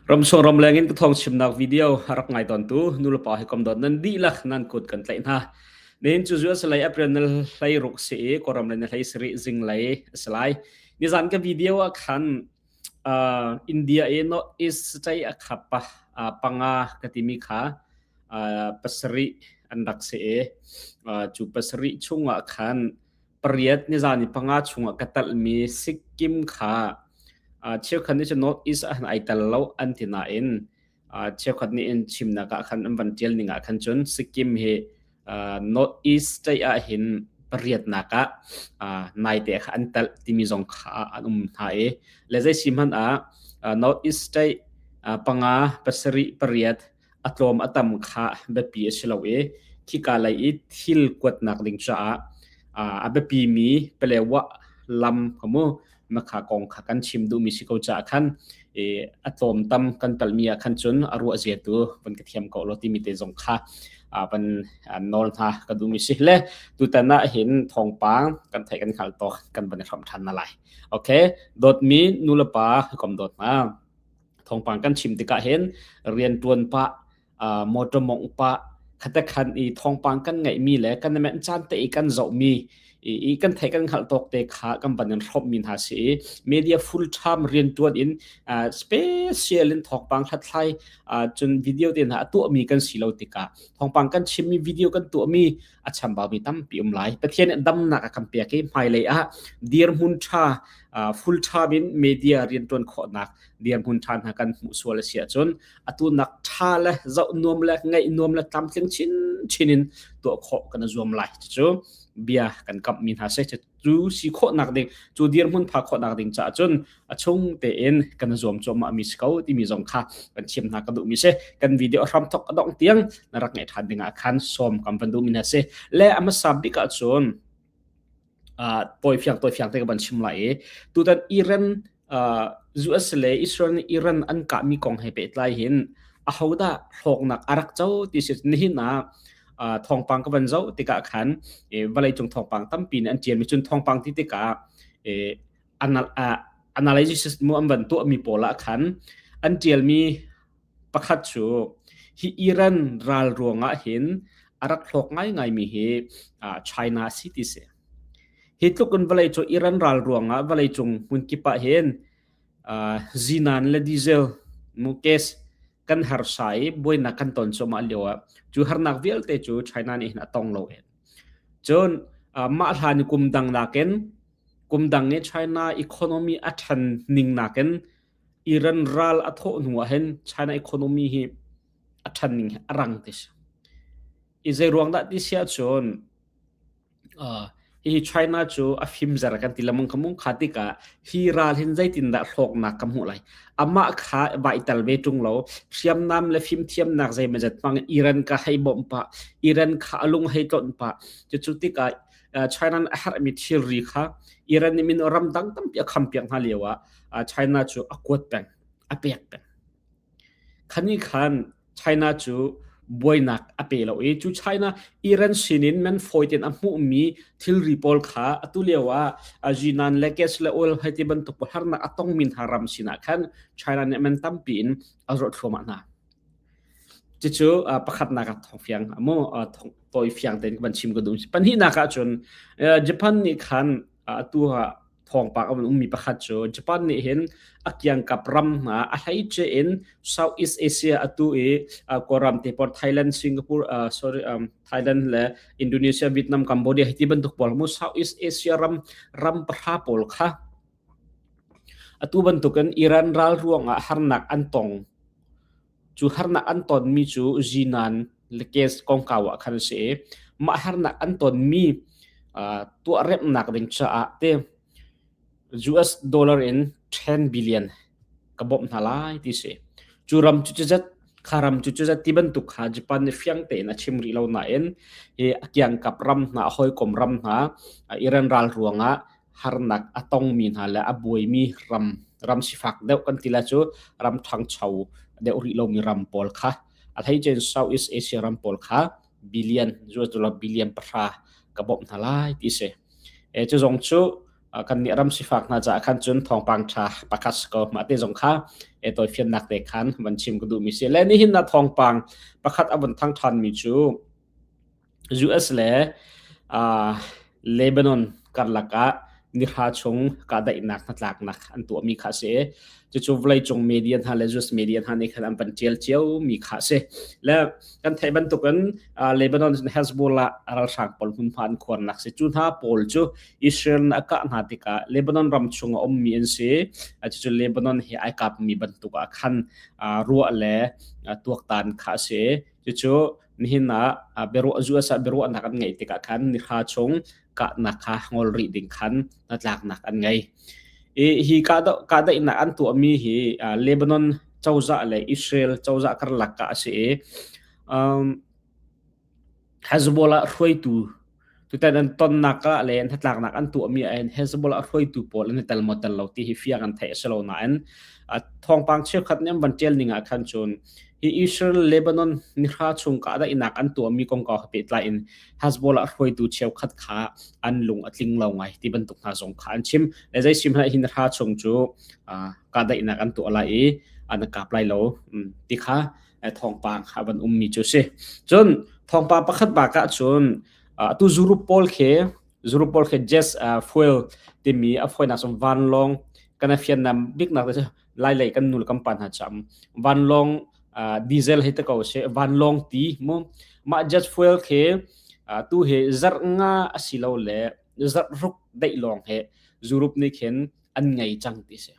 Ramsung ramleng in ka thawng chimnak video a rak ngai tawntu nulepa hi kom dawt nan dihlak nan kut kan tlaih hna. Nihin cu US lei April na hlei ruk si i Kawlram lei na hlei sarih zinglei a si lai. Nizan ka video ah khan uh, India i North East state a khap pa uh, panga ka timi kha uh, pasarih an rak si i uh, cu pasarih chungah khan pariat nizan i panga chungah ka talhmi Sikkim kha cheukhat nih cun North East ah ai tel lo an ti nain cheukhat nih in chimnak ah khan an van tial ning ah khan cun Sikkim hi North East state ah hin pariatnak ah naite kha an telh timi zong kha an um hna i le zei si hmanh ah North East state panga pasarih pariat a tlawm a tam kha biapi a si lo i khika lei i thil kuatnak ding caah a biapimi Palewa lam kha mu makha kong kha kan chim duhmi si ko caah khan a tlawm tam kan palhmi ah khan cun a ruah zia tu van ka thiam ko lo timi te zong kha van nawl hna ka duhmi si le tutan ah hin thawngpang kan theih kan hngalh tawk kan van i hrawm ṭhan na lai. Okay, dawtmi nulepa kom dawt hna. Thawngpang kan chim tikah hin rianṭuan pah, uh, motor mongh pah, khatakhan i thawngpang kan ngeihmi le kan men caan te i kan zohmi i, i kan theih kan hngalh tawk te kha kan van in hrawmmi hna si i media full time rianṭuan in uh, special in thawngpang hlathlai uh, cun video te hna a tuahmi kan si lo tikah thawngpang kan chimmi video kan tuahmi a chambaumi tampi um lai. Pathian nih damnak a kan pek i hmailei ah dirhmun ṭha full time in media rianṭuan khawhnak dirhmun ṭha hna kan hmuh sual a si ahcun atu nak ṭha le zoh nuam le ngaih nuam le tlamtling chinchin in tuah khawh kan i zuam lai. Cucu bia kan kamhmi hna si. Cu si khawhnak ding, cu dirhmun phak khawhnak ding caah cun a chung tein kan zuam cuahmah mi si ko timi zong kha kan chim hna ka duhmi si. Kan video hram thok a dongh tiang na rak ngaih ṭhan ding ah khan sawm kan van duhmi hna si. Le a hmasa bik ah cun tawi fiang tawi fiang te ka van chim lai i tutan Iran US le Israel nih Iran an kahmi kong he pehtlai hin ahodah hlawknak a rak co ti si nihin ah thawngpang ka van zoh tikah khan vawleicung thawngpang tampi nih an ṭialmi cun thawngpang ti tikah analysis mu an van tuahmi pawl ah khan an ṭialmi pakhat cu hi Iran ral ruangah hin a rak hlawk ngaingaimi hi China si ti si. Hi tluk in vawlei cu Iran ral ruangah vawleicung hmunkip ah hin zinan le diesel mu gas kan harsa i buainak kan ton cuahmah lio ah cu harnak vialte cu China nih hin a tong lo en. Cun mah hlan i kum dang nakin kum dang i China economy a ṭhan ning nakin Iran ral a thawh hnu ah hin China economy hi a ṭhan ning hi a rang ti si. I zei ruang dah ti si ahcun Hihi China cu a fimzer kan ti lengmang kha mu. Kha tikah hi ral hin zeitindah hlawknak ka hmuh lai? Amah kha vai tel ve ṭung lo. Hriamnam le fimthiamnak zeimawzat hmang in Iran ka hei bawmh pah, Iran kha a lung hei tlonh pah. Cucu tikah China nih a herhmi thilri kha Iran nih minung ramdang tampi a khampiak hna lio ah China cu a kuat peng, a pek peng. Khani khan China cu buainak a pe lo i cu China Iran sinin man fawi tein a hmuhmi thilri pawl kha atu lio ah Jinan le gas le oil hei ti bantuk pawl harnak a tongmi hna ram sinah khan China nih man tampi in a zuarh thluahmah hna. Cucu pakhatnak ah thawngfiang mu tawi fiang tein ka van chim ka duh. Pahnihnak ah cun Japan nih khan atu ah thawngpang a ummi pakhat cu Japan nih hin a kiangkap ram hna a hleice in Southeast Asia atu i Kawlram te pawl Thailand, Singapore, uh, sorry, um, Thailand le Indonesia, Vietnam, Cambodia hi ti bantuk pawl mu Southeast Asia ram ram pahra pawl kha atu bantukin Iran ral ruangah harnak an tong. Cu harnak an tonmi cu zinan le case kongkau ah khan a si i mah harnak an tonmi tuahremhnak ding caah te US dollar in 10 billion ka bawmh hna lai ti si. Cu ram cu cuzat kha ram cu cuzat ti bantuk kha Japan nih fiang tein a chim rih lo nain hi a kiangkap ram hna a hawikom ram hna Iran ral ruangah harnak a tongmi hna le a buaimi ram ram sifak deuh kan ti lai cu ram ṭhangcho deuh rih lomi ram pawl kha a hleice Southeast Asia ram pawl kha billion US dollar billion 10 ka bawmh hna lai ti si. E, cu zong cu Kan nih ram sifak hna caah khan cun thawngpang ṭha pakhat si ko. Mah te zong kha e tawifiannak te khan van chim ka duhmi si. Le nihin na thawngpang pakhat a vun thang ṭhanmi cu US le Lebanon karlak ah nihra chung kahdaihnak hnatlaknak an tuahmi kha a si. Cucu vawleicung media hna le US media hna nih khan an van ṭial ciomi kha a si. Le kan theih bantukin Lebanon Hezbollah ralhrang pawl hmunhma an khuarnak si. Cu hna pawl cu Israel a kah hna tikah Lebanon ram chung a ummi an si. Cucu Lebanon he ai kapmi bantuk ah khan ruah le tuaktan kha a si. Cucu nihin ah biaruah US ah biaruahnak an ngeih tikah khan nihra chung kahnak kha ngol rih ding khan hnatlaknak an ngei. I hi kahdaihnak an tuahmi hi Lebanon cozah le Israel cozah karlak ah a si i Hezbollah hruaitu tutan an tonnak ah le hnatlaknak an tuahmi ah hin Hezbollah hruaitu pawl an i tel maw tel lo ti hi fiang an theih a si lo nain thawngpang cheukhat nih an van ṭial ning ah khan cun hi Israel Lebanon nihra chung kahdaihnak an tuahmi kongkau he pehtlai in Hezbollah hruaitu cheukhat kha an lung a tling lo ngai ti bantuk hna zong kha an chim. Le zei sim hlah hi nihra chung cu kahdaihnak an tuah lai i an kap lai lo ti kha thawngpang a van ummi cu si. Cun thawngpang pakhat bak ah cun atu Zurup pawl khi Zurup pawl khi jet fuel timi a fawinak cun vanlawng kan a fiannam biknak cu lai lei kan nul kan pa hna cham vanlawng diesel hi te ko si vanlawng ti mu mah jet fuel khi tu hi zarh nga asilo le zarh ruk deih lawng he Zurup nih khin an ngei cang ti si.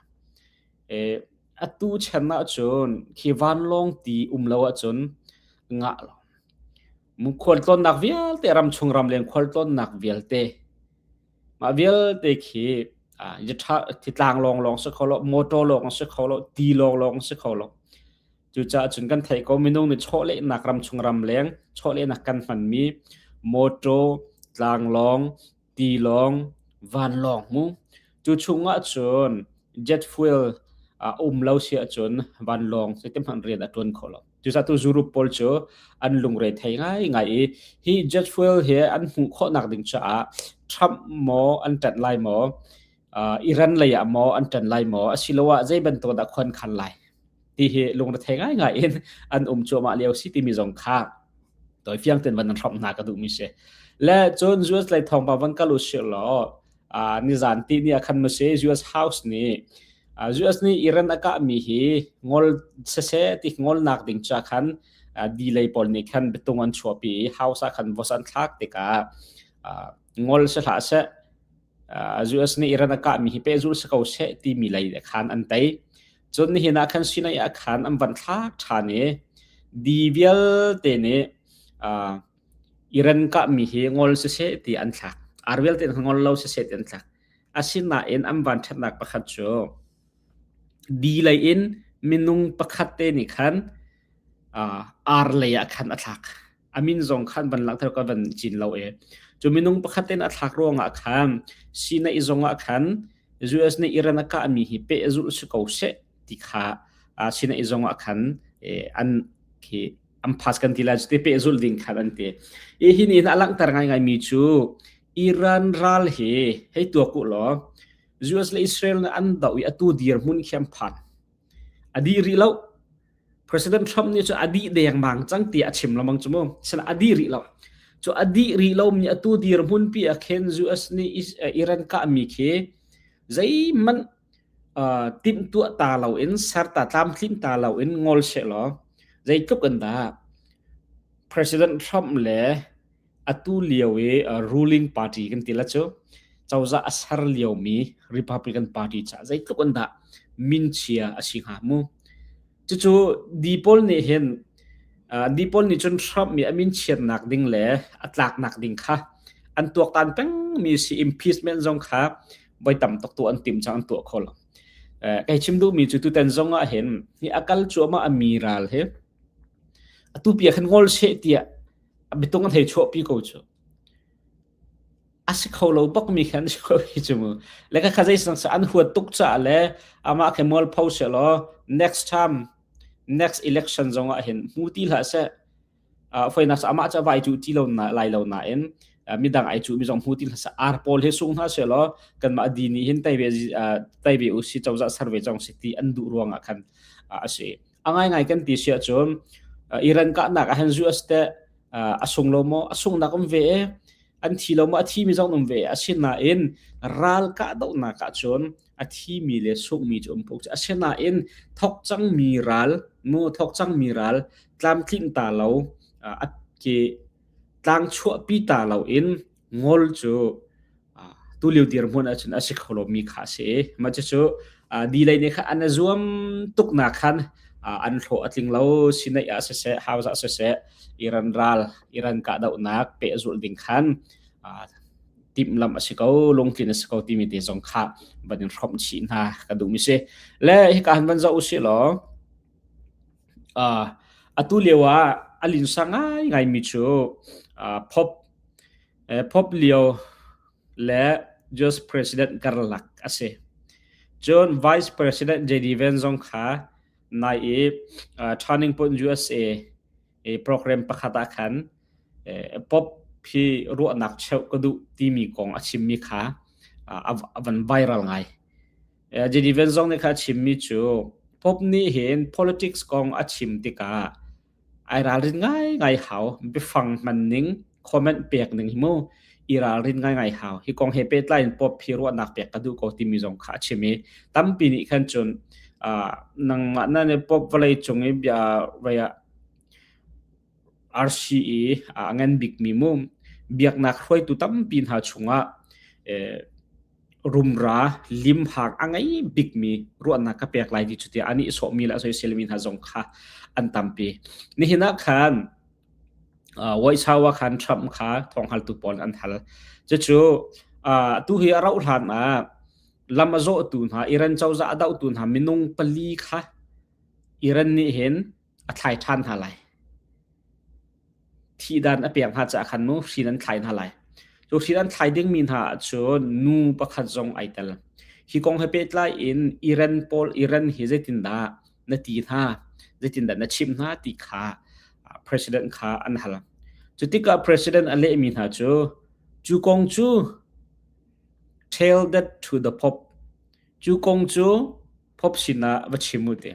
Atu chan ahcun khi vanlawng ti um lo ahcun ngah lo. Khualtlawnnak vialte ramchung ramleng khualtlawnnak vialte mah vialte khi titlang lawnglawng si kho lo, motor lawng si kho lo, ti lawnglawng si kho lo. Cucaah cun kan theih ko minung nih chawlehnak ramchung ramleng chawlehnak kan hmanmi motor, tlanglawng, tilawng, vanlawng mu. Cu chungah cun jet fuel a um lo si ahcun vanlawng zeitin hmanh rian a ṭuan kho lo. Cucaah tu Europe pawl cu an lungre thei ngaingai i hi jet fuel hi an hmuh khawhnak ding caah Trump maw an ṭanh lai maw, Iran lei ah maw an ṭan lai maw, asiloah zei bantuk dah khuan khan lai ti hi lungrethei ngaingai in an um cuahmah lio si timi zong kha tawifiang ten van hrawmh hna ka duhmi si. Le cun US lei thawngpang van kal u sih law nizan ti ni ah khan ma si US House nih US nih Iran a kahmi hi ngol sese ti ngolnak ding cha khan delay pawl nih khan bitung an chuahpi i House ah khan vos an thlak tikah ngol se hlah seh US nih Iran a kahmi hi pehzulh si ko seh timi lei khan an tei. Cun nihin ah khan Sinai ah khan an van thlak ṭhan i di vialte nih Iran kahmi hi ngol siseh ti an thlak. Ar vialte ngol lo siseh ti an thlak. Asinain an van ṭhatnak pakhat cu di lei in minung pakhat te nih khan ar lei ah khan a thlak. A min zong khan van langhter ka van cin lo e. Cu minung pakhat in a thlak ruangah khan Sinai zong ah khan US nih Iran a kahmi hi pehzulh si ko seh ti kha Sinai zong ah khan an khi an pass kan ti lai cu te pehzulh ding khan an ti. I hi nih a langhter ngaingai mi cu Iran ral hi hei tuak u law US le Israel an doh i atu dirhmun khi an phan. A dih rih lo. President Trump nih cu a dih dengmang cang tiah a chim lengmang cu mu. Sila a dih rih lo. Cu a dih rih lomi atu dirhmun pi ah khin US nih Iran kahmi khi zeihmanh timhtuah ta loin serta tlamtlinh ta loin ngol sehlaw zeitluk in dah President Trump le atu lio i ruling party kan ti la cu cozah a ser liomi Republican Party caah zeitluk in dah minchia a si hnga mu. Cucu Depaul nih hin Depaul nih cun Trump nih a minchiatnak ding le a tlaknak ding kha an tuaktan pengmi si impeachment zong kha voi tam tuk tu an tim cang an tuah kho lo. Kai chim duhmi cu tutan zong ah hin hi a kal cuahmah a mi ral hi atu pia khan ngol seh tiah bitung an hei chuahpi ko cu a si kho lo bak mi khan si ko hi cu mu le ka kha zei sang an huat tuk ca le amah khe mual pho se law next time next election zong ah hin hmu ti hlah seh foinak amah ca vai cu ti lo na lai lo nain. Midang ai cu mi zong hmu ti hna ar pawl hi sung hna se law kanmah di nih hin tai ve tai ve u si cozah ser ve cang si ti an duh ruangah khan a si. A ngaingai kan ti si ahcun Iran kahnak ah hin US te a sung lo maw? A sungnak um ve e. An thi lo maw? A thi mi zong um ve. Asinain ral kahdohnak ahcun a thimi le sungmi cu um ko. Asinain thok cangmi ral mu thok cangmi ral tlamtlinh ta lo a ke tlang chuahpi ta lo in ngol cu tulio dirhmun ahcun a si kho lomi kha a si. Mah cucu dilei nih khan an i zuam tuknak khan an hlawh a tling lo. Sinaih ah siseh, House ah siseh, Iran ral, Iran kahdohnak pehzulh ding khan timhlamh a si ko, lungtlin a si ko timi te zong kha van in hrawmh chih hna ka duhmi si. Le hika han van zoh usih law, atu lio ah a linsa ngaingaimi cu Pope Pope Leo le US President karlak a si. Cun Vice President JD Vance zong kha nai i Turning Point USA program pakhat ah khan Pope hi ruahnak cheuh ka duh timi kong a chimmi kha a van viral ngai. JD Vance zong nih kha a chimmi cu Pope nih hin politics kong a chim tikah Ai ralrin ngaingai hau. Biafang hman ning, comment pek ning hi mu i ralrin ngaingai hau. Hi kong he pehtlai in pop hi ruahnak pek ka duh ko timi zong kha a chim i tampi nih khan cun uh, nangmah na ne pop vawlei cung i bia vei ah RCE a ngan bikmi mu biaknak hruaitu tampi hna chungah eh, rumra limhang a ngei bikmi ruahnak ka pek lai ti cu tiah anih sawhmi le a soiselmi hna zong kha an tampi. Nihin ah khan White House ah khan Trump kha thawnghaltu pawl an hal. Cucu tu hi a rauh hlan ah lam a zawhtu hna Iran cozah a dohtu hna minung pali kha Iran nih hin a thlai ṭhan hna lai. Thihdan a pek hna caah khan mu hrin an thlai hna lai. Cu hrin an thlai dingmi hna ahcun nu pakhat zong ai tel. Hi kong he pehtlai in Iran pawl Iran hi zeitindah na ti hna, zeitindah na chimh hna ti kha president kha an hal. Cu tikah president a lehmi hna cu cu kong cu tell that to the Pope. Cu kong cu Pope sinah va chim u ti.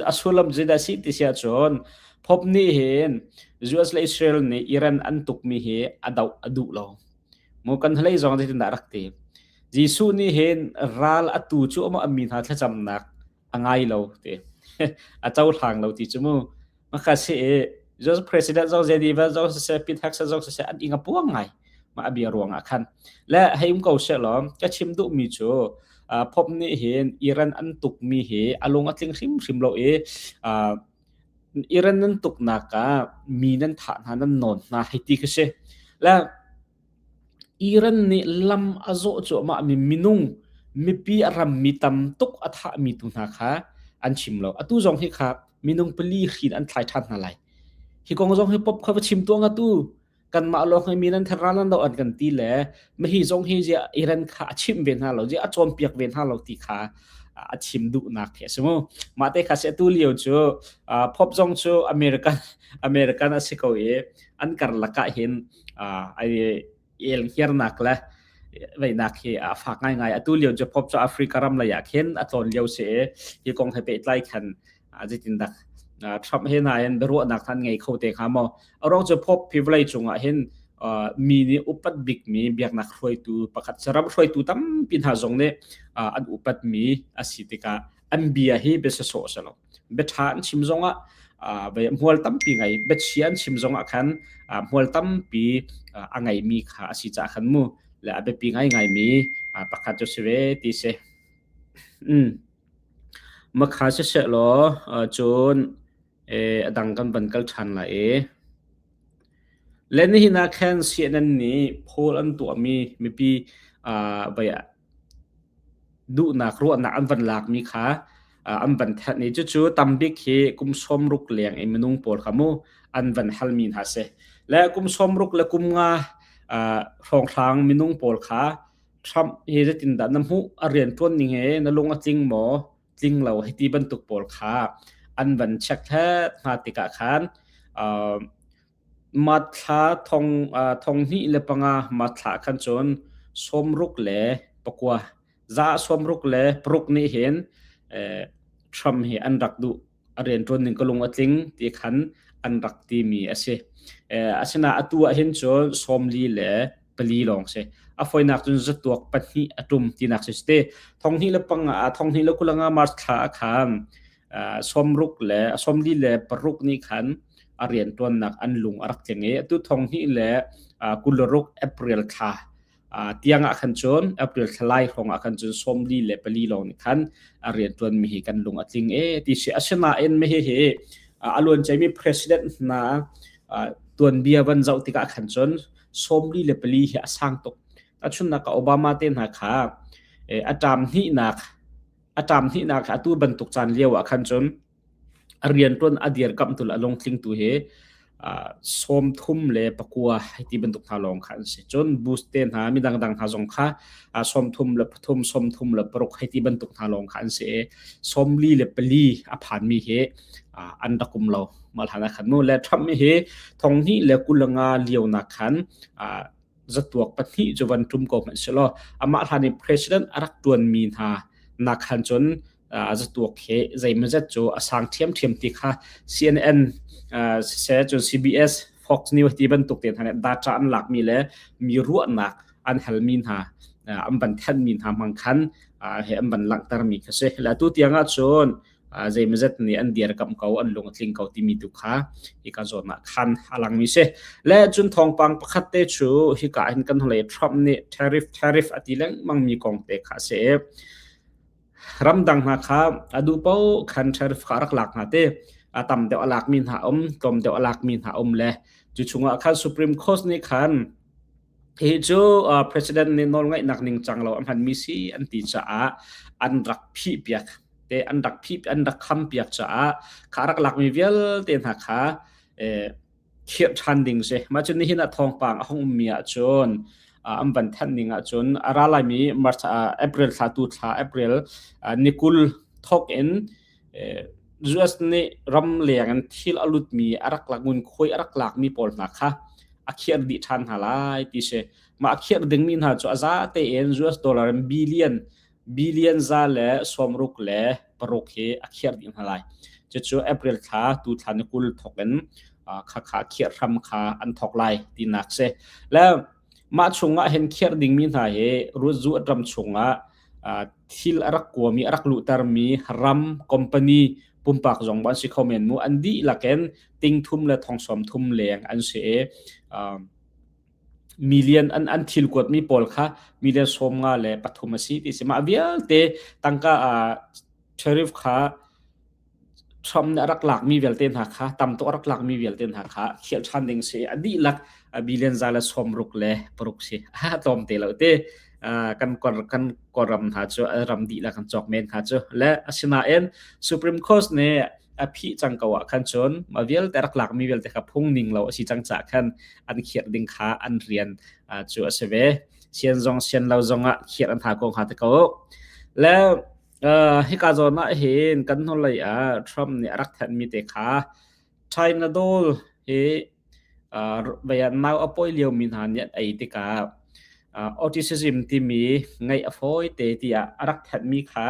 A sullam zeidah a si ti si ahcun Pope nih hin US le Israel nih Iran an tukmi hi a doh a duh lo. Mu kan hlei zong zeitindah rak ti. Jesuh nih hin ral a tu cu a mi hna thlacamnak a ngai lo ti. a cohlang lo ti cu mu. Maka si i US President zong JD Vance zong siseh Pete Hegseth zong siseh an ing a puang ngai mah a bia ruang ah khan. Le hei um ko seh law ka chim duhmi cu Pope nih hin Iran an tukmi hi a lung a tling hrimhrim lo i Iran nan tuknak ah mi nan thah hna nan nawn hna hei ti khi si. Le Iran nih lam a zawh cuahmahmi minung mipi a rammi tam tuk a thahmi tu hna kha an chim lo. Atu zong hi kha minung pali hrin an thlai ṭhan hna lai. Hi kong zong hi pop kha va chim tuah ngatu kanmah lawng hi mi nan ral nan do an kan ti le mahi zong hi zia Iran kha a chimh ve hna lo zia a cawnpiak ve hna lo ti kha a chim duhnak khi a si mu. Mah te kha si atu lio cu pop zong cu American American a si ko i an karlak ah hin ai elngiarnak le veihnak hi a fak ngaingai. Atu lio cu Pope cu Africa ram lei ah khin a tlawn lio si i hi kong he pehtlai khan zeitindak Trump he hna hin biaruahnak han ngei kho te hnga maw? A ruang cu Pope hi vawlei cungah hin mi nih upat bikmi biaknak hruaitu pakhat ram hruaitu tampi hna zong nih an upatmi a si tikah an bia hi bia sawsawh a si lo. Bia ṭha an chim zongah hmual tampi ngei, biachia an chim zongah khan hmual tampi a ngeimi kha a si caah khan mu le a biapi ngaingaimi pakhat cu si ve ti si. Mm. Makha siseh law cun a dang kan van kal ṭhan lai i le nihin ah khan CNN nih poll an tuahmi mipi vai duhnak ruahnak an van lakmi kha an van thanh i cucu tambik hi kum 60 leng i minung pawl kha mu an van halmi hna si. Le kum 60 le kum nga hrawnghrang minung pawl kha Trump hi zeitindah na hmuh a rianṭuan ning he na lung a tling maw tling lo hei ti bantuk pawl kha an van check hlet hna tikah khan. Mathla 2005 mathla khan cun 69 166 nih hin Trump hi an rak duh. A rianṭuan ning ka lung a tling ti khan an rak timi a si. Asinain atu ah hin cun 44 lawng si. A fawinak cun zatuak pahnih a ṭum tinak si te. 2005 2025 March thla ah khan 46 nih khan a rianṭuannak an lung a rak tling i atu 2026 April thla tiang ah khan cun April thla lai hrawng ah khan cun 44 lawng nih khan a rianṭuanmi hi kan lung a tling e ti si. Asinain mi hihi a luanciami president hna tuanbia van zoh tikah khan cun 44 hi a sang tuk. Tahchunhnak ah Obama te hna kha a ṭam hnihnak a ṭam hnihnak atu bantuk caan lio ah khan cun a rianṭuan a dirkamhtu le a lungtlingtu hi 39 hei ti bantuk hna lawng kha an si. Cun Bush te hna midang dang hna zong kha 33, 36 hei ti bantuk hna lawng kha an si i 44 a phanmi hi an rak um lo. Mah hlan ah khan mu le Trump hi 2025 lio nak khan zatuak pahnih cu van ṭum ko hmanh selaw amah hlan i president a rak ṭuanmi hna nak khan cun zatuak he zeimawzat cu a sang ṭhiamṭhiam ti kha CNN siseh cun CBS Fox News ti bantuk te hna nih data an lakmi le mi ruahnak an halmi hna an van thanmi hna hmang khan he an van langhtermi kha si. Le atu tiang ah cun zeimawzat nih an dirkamh ko an lung a tling ko timi tu kha hika zawn ah khan a langmi si. Le cun thawngpang pakhat te cu hika hin kan hlei Trump nih tariff tariff a ti lengmang mi kong te kha a si. Ramdang hna kha a duh paoh khan tariff kha a rak lak hna te a tam deuh a lakmi hna um tlawm deuh a lakmi hna um le cu chungah khan Supreme Court nih khan Hi cu president nih nawlngaihnak ningcang lo a hmanmi si an ti caah an rak phihpiak te an rak phih an rak khampiak caah kha rak lakmi vialte hna kha khirh ṭhan ding si. Mah cun nihin ah thawngpang a hung ummi ahcun an van thanh ning ahcun a ra laimi March April thla tu thla April ni 20 thawk in US nih ram leng in thil a lutmi a rak lak ngunkhuai a rak lakmi pawl hna kha a khiar dih ṭhan hna lai ti si. Mah a khiar dingmi hna cu a za tein US dollar in billion billion 166 hi a khiar dih hna lai. Cucu April thla tu thla ni 20 thawk in khakha khiar hram kha an thawk lai tinak si. Le mah chungah hin khiar dingmi hna hi ruat ram chungah thil a rak kuami a rak luhtermi ram company pumpak zong an si kho men mu an dihlak in ting thum le thong sawm thum leng an si i million an an thil kuatmi pawl kha million 53 a si ti si mah vialte tangka tariff kha Trump nih a rak lakmi vialte hna kha tam tuk a rak lakmi vialte hna kha khial ṭhan ding si a dihlak billion 166 si a tlawm te lo te kan kan kawlram hna cu ram dihlak kan cawk men hna cu le asinain Supreme Court nih a phih cang ko ah khan cun ma vialte rak lakmi vialte kha phung ning lo a si cang caah khan an khiah ding kha an rian cu a si ve sian zong sian lo zong ah khiah an tha ko hnga te ko le Hika zawn ah hin kan hnulei ah Trump nih a rak thanhmi te kha China dol hi nau a pawi liomi hna nih an ei tikah autism timi ngeih a fawi te tiah a rak thanhmi kha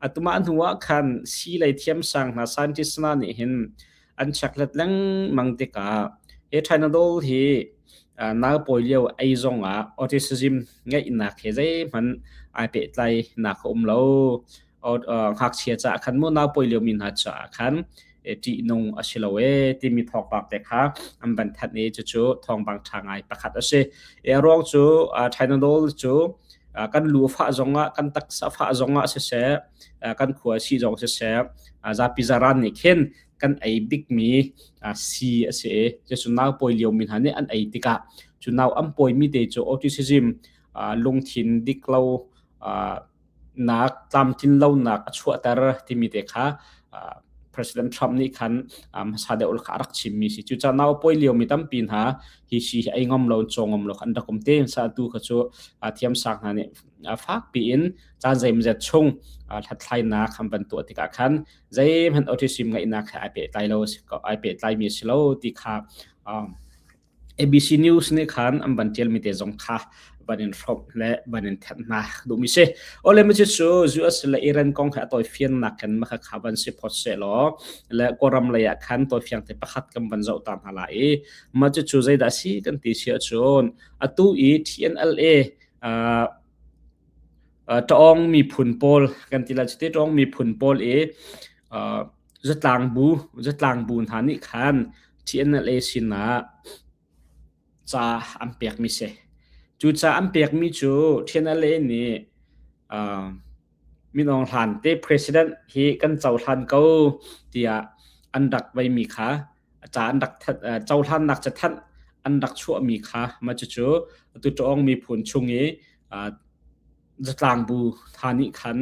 atumah hnu ah khan sii lei thiamsang hna scientist hna nih hin an chekhlat lengmang tikah hi Tramadol hi nau pawi lio ei zongah autism ngeihnak he zeihmanh ai pehtlainak a um lo. Ngakchia caah khan mu nau pawi liomi hna caah khan ṭihnung a si lo ee timi thawngpang te kha an van thanh i cucu thawngpang ṭha ngai pakhat a si. A ruang cu Tramadol cu kan lu fah zongah kan taksa fah zongah siseh kan khua si zong siseh zapi zaran nih khin kan ei bikmi sii a si i cucu nau pawi liomi hna nih an ei tikah cu nau an pawimi te cu autism lungthin dik lo nak tlamtlin lonak a chuahter timi te kha President Trump nih khan hmasa deuh kha a rak chimmi si. Cucaah nau pawi liomi tampi hna hi si hi ei ngam lo caw ngam lo an rak um te sa tu kha cu thiamsang hna nih fak piin caan zeimawzat chung hlathlainak an van tuah tikah khan zeihmanh autism ngeihnak he ai pehtlai lo ai pehtlaimi a si lo ti kha. ABC News nih khan an van ṭialmi te zong kha van in hrawmh le van in thanh hna duhmi si. Ole mi cu US le Iran kong he a tawifiannak in maka kha van si phot se law le Kawlram lei ah khan tawifiang te pakhat kan van zoh ta hna lai i mah cucu zeidah si kan ti si ahcun atu i TNLA uh, Ta'ong miphun pawl kan ti lai cuti Ta'ong miphun pawl i uh, zatlang bu zatlang bu hna nih khan TNLA sinah ca an pekmi si. Cu ca an pekmi cu TNLA nih uh, Min Aung Hlan te president hi kan cohlan ko tiah an rak veimi kha ca an rak cohlannak cathanh an rak chuahmi kha mah cucu atu Ta'ong miphun chung i zatlang bu hna nih khan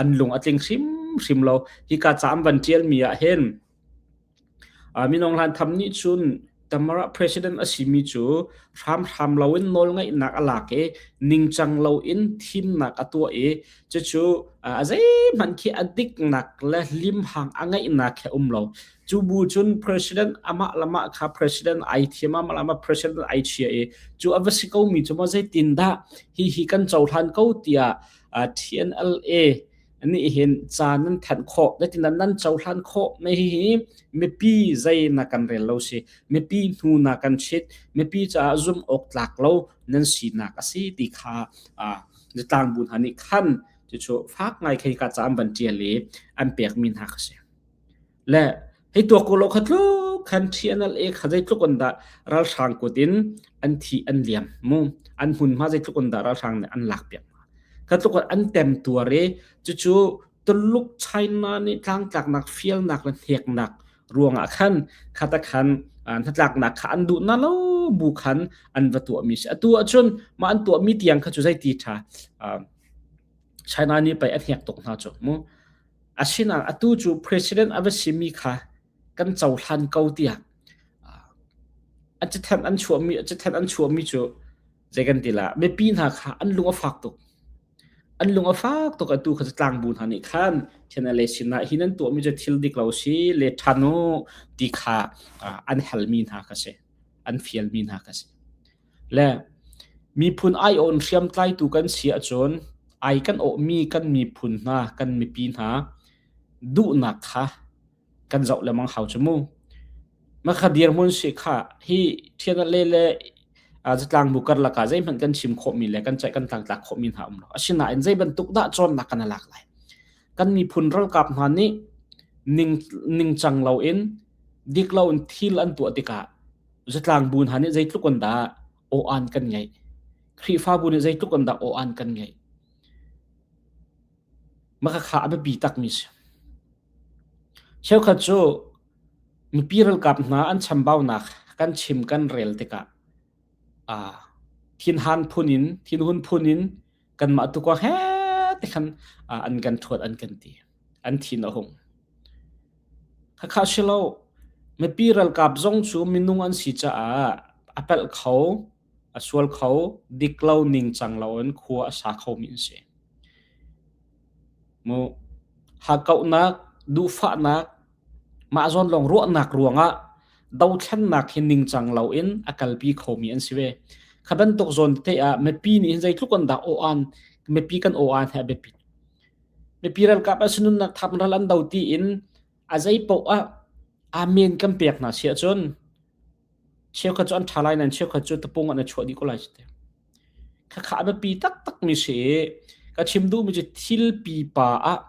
an lung a tling hrimhrim lo. Hika ca an van ṭialmi ah hin Min Aung Hlaing Tham nih cun Tamara president a simi cu hramhram loin nawlngeihnak a lak i ningcang loin thimnak a tuah i cucu a zeihmanh khi a diknak le limhang a ngeihnak he um lo. Cu bu cun president amah le mah kha president ai thiam amah le mah president ai chia i cu a va si komi cu maw zeitindah hihi kan cohlan ko tiah TNLA nih hin ca nan thanh khawh zeitindah nan cohlan khawh na hihi mipi zei na kan rel lo si mipi hnu na kan chit mipi caah zumh awk tlak lo nan sinak a si ti kha zatlang bu hna nih khan cucu fak ngai khei ka ca an van ṭial i an pekmi hna kha si. Le hei tuak ko lo kha tluk khan TNLA kha zeitluk in dah ralhrang kut in an thi an liam mu an hmunhma zeitluk in dah ralhrang nih an lak piak hna kha tluk in an tem tuar i cucu Tuluk China nih tlangtlaknak fialnak le hneknak ruangah khan khata khan hnatlaknak kha an duh na lo bu khan an va tuahmi si atu ahcun mah an tuahmi tiang kha cu zeiti ṭha China nih pei a hnek tuk hna cu mu Asinain atu cu president a va simi kha kan cohlan ko tiah a cathanh an chuahmi a cathanh an chuahmi cu zei kan ti la mipi hna kha an lung a fak tuk. An lung a fak tuk atu kha tlangbu hna nih khan TNLA sinah hi nan tuahmi cu thil dik lo si le ṭhan u ti kha an halmi hna kha si. An fialmi hna kha si. Le miphun aiawh in hriamtlaitu kan si ahcun ai kan awhmi kan miphun hna, kan mipi hna duhnak kha kan zoh lengmang hau cu mu. Makha dirhmun si kha hi ṭhian le le zatlang bu karlak ah zeihmanh kan chim khawhmi le kan ceih kan tlangtlak khawhmi hna um lo. Asinain zei bantuk dah cawnnak kan lak lai? Kan miphun ralkap hna nih ning ningcang loin dik loin thil an tuah tikah Zatlang bu hna nih zeitluk in dah aw-an kan ngeih? Khrihfabu nih zeitluk in dah aw-an kan ngeih? Mah kha a biapi takmi si. Cheukhat cu mipi ralkap hna an chambaunak kan chim kan rel tikah uh, thinhan phun in thinhun phun in kanmah tu ko he te khan uh, an kan thuat an kan ti an thin a hung Khakha si lo. Mipi ralkap zong cu minung an si caah a palh kho, a sual kho, dik lo ningcang loin khua a sa khomi an si. Mu hakkauhnak, duhfahnak, mah zawn lawng ruahnak ruangah dothlennak hi ningcang loin a kalpi khomi an si ve. Kha bantuk zawn te ah mipi nih hin zeitluk an dah aw-an, mipi kan aw-an he a biapit. Mipi ralkap a nunnak thap ral an do tiin a zei paoh ah amen kan pek hna si ahcun cheukhat cu an ṭha lai nain cheukhat cu tapung an i chuah dih ko lai cu te. Khakha a biapi taktakmi si i ka chim duhmi cu thil pipa ah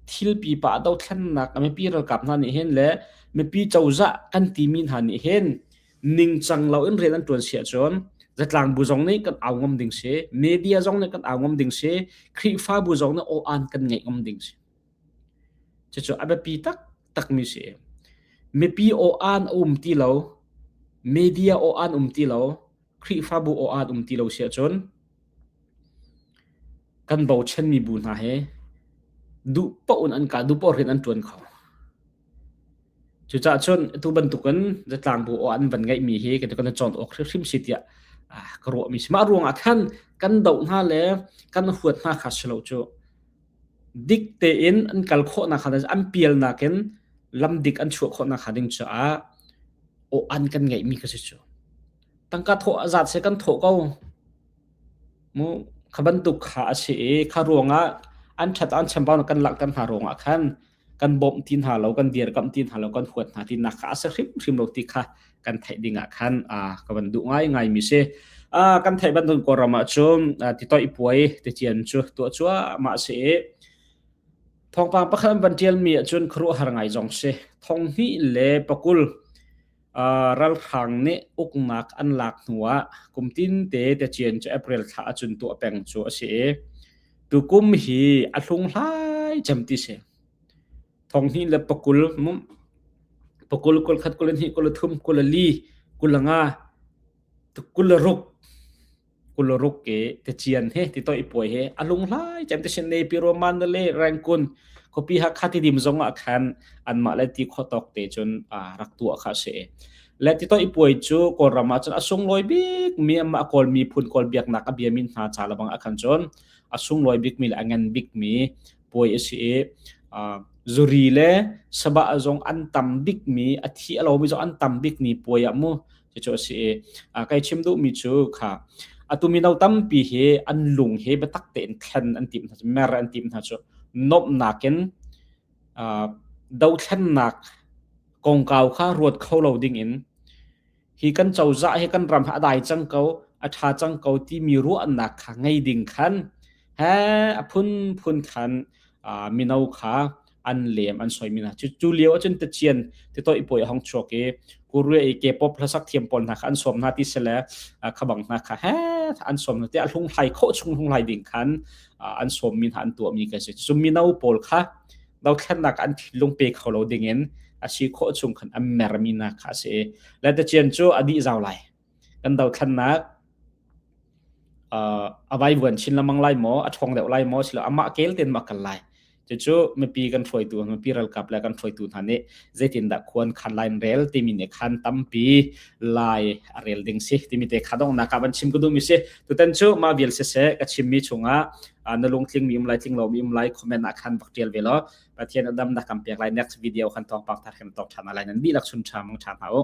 thil pipa ah dothlennak a mipi ralkap hna nih hin le mipi cozah kan timi hna nih hin ningcang loin rian an ṭuan si ahcun zatlang bu zong nih kan au ngam ding si, media zong nih kan au ngam ding si, Khrihfabu zong nih aw-an kan ngeih ngam ding si. Cucu a biapi taktakmi si. Mipi aw-an a um ti lo, media aw-an um ti lo, Khrihfabu aw-an um ti lo si ahcun kan bochanmi bu hna he duh paoh in an kah, duh paoh rian an ṭuan kho. Cucaah cun atu bantukin zatlangbu aw an van ngeihmi hi kan kan cawn awk hrimhrim si tiah ka ruahmi si. Mah ruangah khan kan doh hna le kan huat hna kha si lo cu. Dik tein an kal khawhnak kha an pialnak in lam dik an chuah khawhnak kha ding caah aw an kan ngeihmi kha si cu. Tangka thawh a zat se kan thawh ko. Mu kha bantuk kha a si i kha ruangah an ṭhat an chambau kan langhter hna ruangah khan kan bawmh ti hna lo, kan dirkamh ti hna lo, kan huat hna ti nak kha a si hrimhrim lo ti kha kan theih ding ah khan ka van duh ngaingai mi si. Kan theih bantuk Kawlram ah cun titoih puai tician cu tuah cuahmah a si i thawngpang pakhat an van ṭialmi ahcun khuaruahhar ngai zong si. Thong hnih le pakul ralhrang nih uknak an lak hnuah kum tinte tecian cu April thla ahcun tuah peng cu a si i tukum hi a hlunghlai cem ti si. Thong hnih le pakul pakul kul khat kul hnih kul thum kul li kul nga kul ruk Kuluruk ke tecian he ti toi puai he a lunghlai cem te sin ne pi roman le Rangoon khuapi Hakha Tidim zong ah khan anmah le ti khawtawk te cun rak tuah kha si. Le ti toi puai cu Kawlram ah cun a sunglawi bik mi amah Kawl miphun Kawl biaknak a biami hna ca lebang ah khan cun a sunglawi bik mi le a ngan bik mi puai a si i zuri le sabah zong an tam bik mi a thi a lomi zong an tam bik mi puai ah mu cucu a si i kai chim duhmi cu kha atu mino tampi hi an lung hi biatak tein thlen an tim hna mer an tim hna cu nomhnak in dothlennak kongkau kha ruat kho lo ding in hi kan cozah hi kan ram hi a dai cang ko a ṭha cang ko timi ruahnak kha ngei ding khan he a phunphun khan mino kha an lem an soi mi hna cu cu lio ahcun tachian titoi poi a hong chuak i Korea i K-pop hlasak thiam pawl hna kha an sawm hna ti sile khabang hna kha he an sawm hna ti a hlunghlai khawh chung hlunghlai ding khan an sawm mi hna an tuah mi ka si cu mino pawl kha dothlennak an thinlung pe kho lo ding in a si khawh chung khan an mer mi na kha a si le tachian cu a dih zau lai kan dothlennak a vaivuan chin lengmang lai maw a ṭhawng deuh lai maw silo amah kel ten ma kal lai cucu mipi kan hruaitu mipi ralkap le kan hruaitu hna nih zeitindah khuan khan lai rel timi nih khan tampi lai a rel ding si timi te kha donghnak ah van chim ka duhmi si tutan cu mah vial siseh ka chimmi chungah na lungtling mi um lai tling lo mi um lai comment ah khan vak ṭial ve law Pathian adam na kam pek lai next video khan thawngpang thar hem tok ṭhan lai nan dihlak chun ṭha mang ṭha hna u.